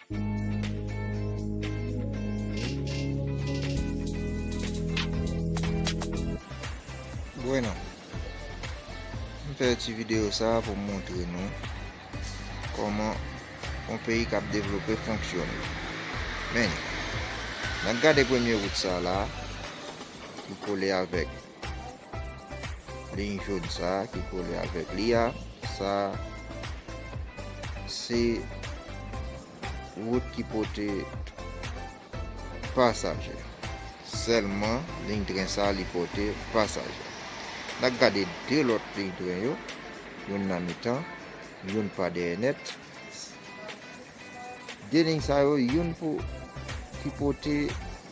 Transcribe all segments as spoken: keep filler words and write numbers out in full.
Bueno, m fè ti videyo sa a pou m montre nou kòman yon peyi k ap devlope fonksyone. Men, n ap gade premye wout sa a la, ki kole avèk liy jòn sa a, ki kole avèk li a. Sa a, se wout ki pote pasaje. Sèlman liy tren sa a, li pote pasaje. N ap gade de lòt liy tren yo, youn nan mitan, youn pa dèyè nèt. De liy sa yo, youn pou, ki pote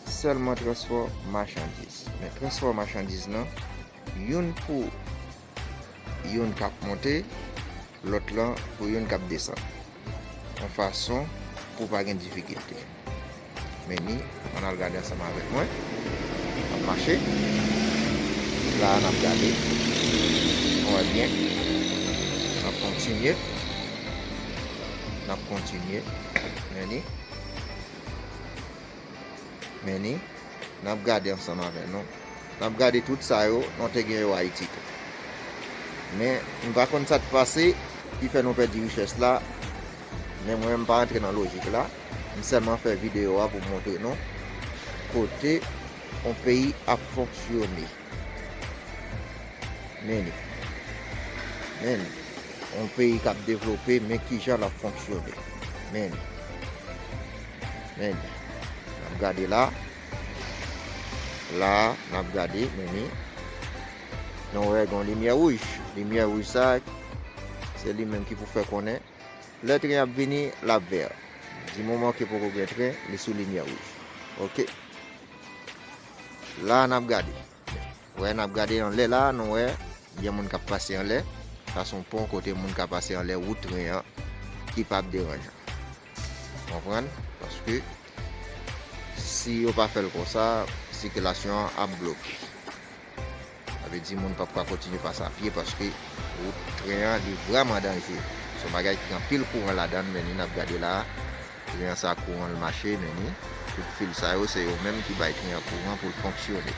sèlman transpò machandiz. Men transpò machandiz lan, youn pou youn k ap monte, lòt lan pou youn k ap desann. Yon fason pou pa gen difikilte. Men ni, ann al gade ansanm avèk mwen. N ap mache. La a, n ap gade. Nou wè byen. N ap kontinye. N ap kontinye. Men ni. Men ni. N ap gade ansanm avè nou. N ap gade tout sa yo, nou te gen yo Ayiti tou. Men, m pa konn sa t pase, ki fè nou pèdi richès la. Men mwen, m pa antre nan lojik la. M sèlman fè videyo a pou montre nou kote yon peyi ap fonksyone. Men ni. Men ni. Yon peyi k ap devlope, men kijan l ap fonksyone. Men ni. Men ni. N ap gade la. La, n ap gade, men ni. Nou wè, gen yon limyè wouj. Limyè wouj sa, se li menm ki pou fè konnen lè tren ap vini, l ap vè. Di moman ke poko gen tren, li sou limyè wouj. Oke. La, n ap gade. Wè, n ap gade anlè la, nou wè, gen moun k ap pase anlè. Sa se yon pon kote moun ka pase anlè wout tren an, ki p ap deranjan. Konprann? Paske si yo pa fè l konsa, sikilasyon an ap bloke. Sa vle di moun p ap ka kontinye pase a pye paske wout tren an, li vrèman danje. Se yon bagay ki gen anpil kouran ladan l, men ni n ap gade la a. Tren an sa kouran l mache, men ni tout fil sa yo, se yo menm ki bay tren an kouran pou l fonksyone.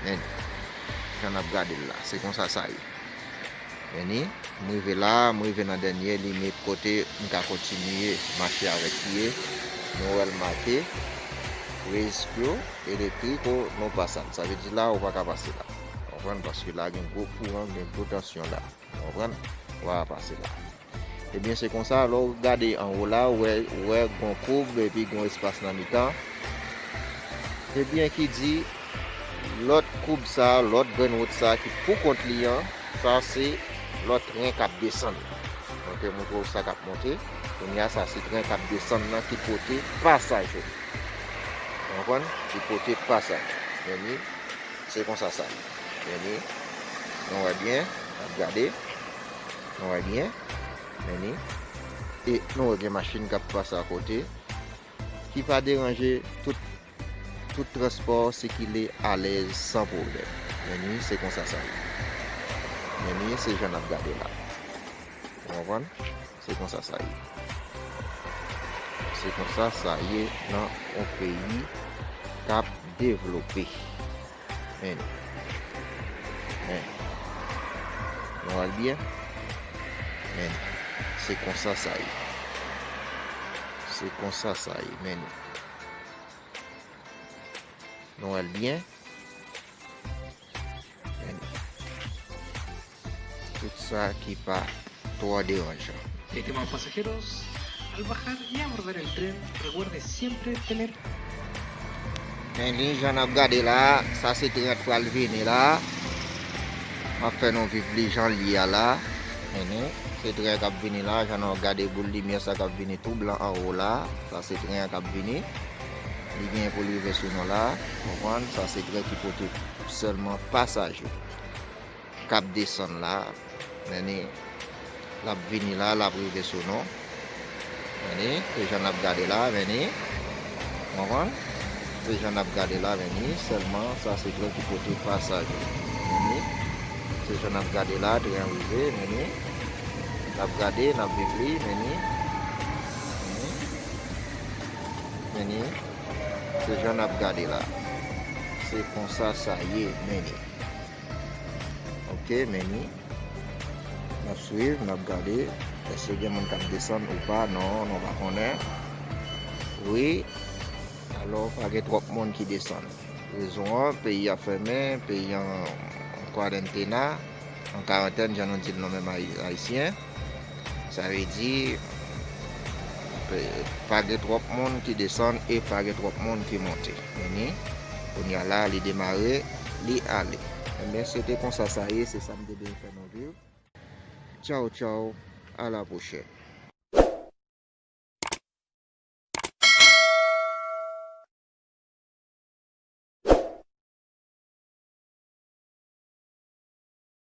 Men ni jan n ap gade l la, se konsa sa ye. Men ni, m rive la, m rive nan dènye limit kote m ka kontinye mache avèk pye. Nou wè l make, rail spur electrico no pasan. Sa vle di la, ou pa ka pase la. Konprann? Paske la gen gwo kouran, gen gwo tansyon la. Konprann? Ou pa ka pase la. Ebyen, se konsa, lè w gade anwo la, ou wè, ou wè gon koub epi gon espas nan mitan. Ebyen, ki di, lòt koub sa, lòt grenn wout sa ki pou kont li an, sa se lòt tren k ap desann. Mwen te montre w sa k ap monte. Kounye a, sa se tren k ap desann nan ki pote pasaje. Ou konprann? Ki pote pasaje. Men ni, se konsa sa ye. Men ni, nou wè byen, n ap gade. Nou wè byen. Men ni. E nou wè gen machin k ap pase akote, ki pa deranje tout, tout transpò sikile alèz san pwoblèm. Men ni, se konsa sa ye. Men ni, se jan n ap gade la. Ou konprann? Se konsa sa ye. Se konsa sa ye nan yon peyi k ap devlope. Men. Men. Nou wè l byen? Men. Se konsa sa ye. Se konsa sa ye. Men. Nou wè l byen? Men. Tout sa ki pa twò deranjan. Estimados pasajeros, al bajar y abordar el tren, recuerde siempre tener. Men ni jan n ap gade la, sa se tren k pral vini la. M ap fè nou viv li jan l ye a la. Men ni, se tren k ap vini la, jan nou ap gade boul limyè sa k ap vini tou blan anwo la. Sa se tren k ap vini. Li genyen pou l rive sou nou la. Konprann? Sa se tren ki pote sèlman pasaje. K ap desann la. Men ni, l ap vini la, l ap rive sou nou. Men ni, se jan n ap gade la, men ni. Konprann? Se jan n ap gade la, men ni. Sèlman, sa se tren ki pote pasaje. Men ni. Se jan n ap gade la, tren an rive, men ni. N ap gade, n ap viv li, men ni. Men ni. Men ni, se jan n ap gade la. Se konsa sa ye, men ni. Ok, men ni. N ap swiv, n ap gade. Èske gen moun k ap desann ou pa? Non, nou pa konnen. Wi. Alò, pa gen twòp moun ki desann. Rezon an, peyi a fèmen, peyi an kwarantena, an karantèn, jan nou di l nou menm Ayi-, Ayisyen. Sa vle di, pe-, pa gen twòp moun ki desann e pa gen twòp moun ki monte. Men ni, kounye a la, li demare, li ale. Ebyen, se te konsa sa ye, se sa m te vle fè nou viv. Tchaw, tchaw, a la pwochèn.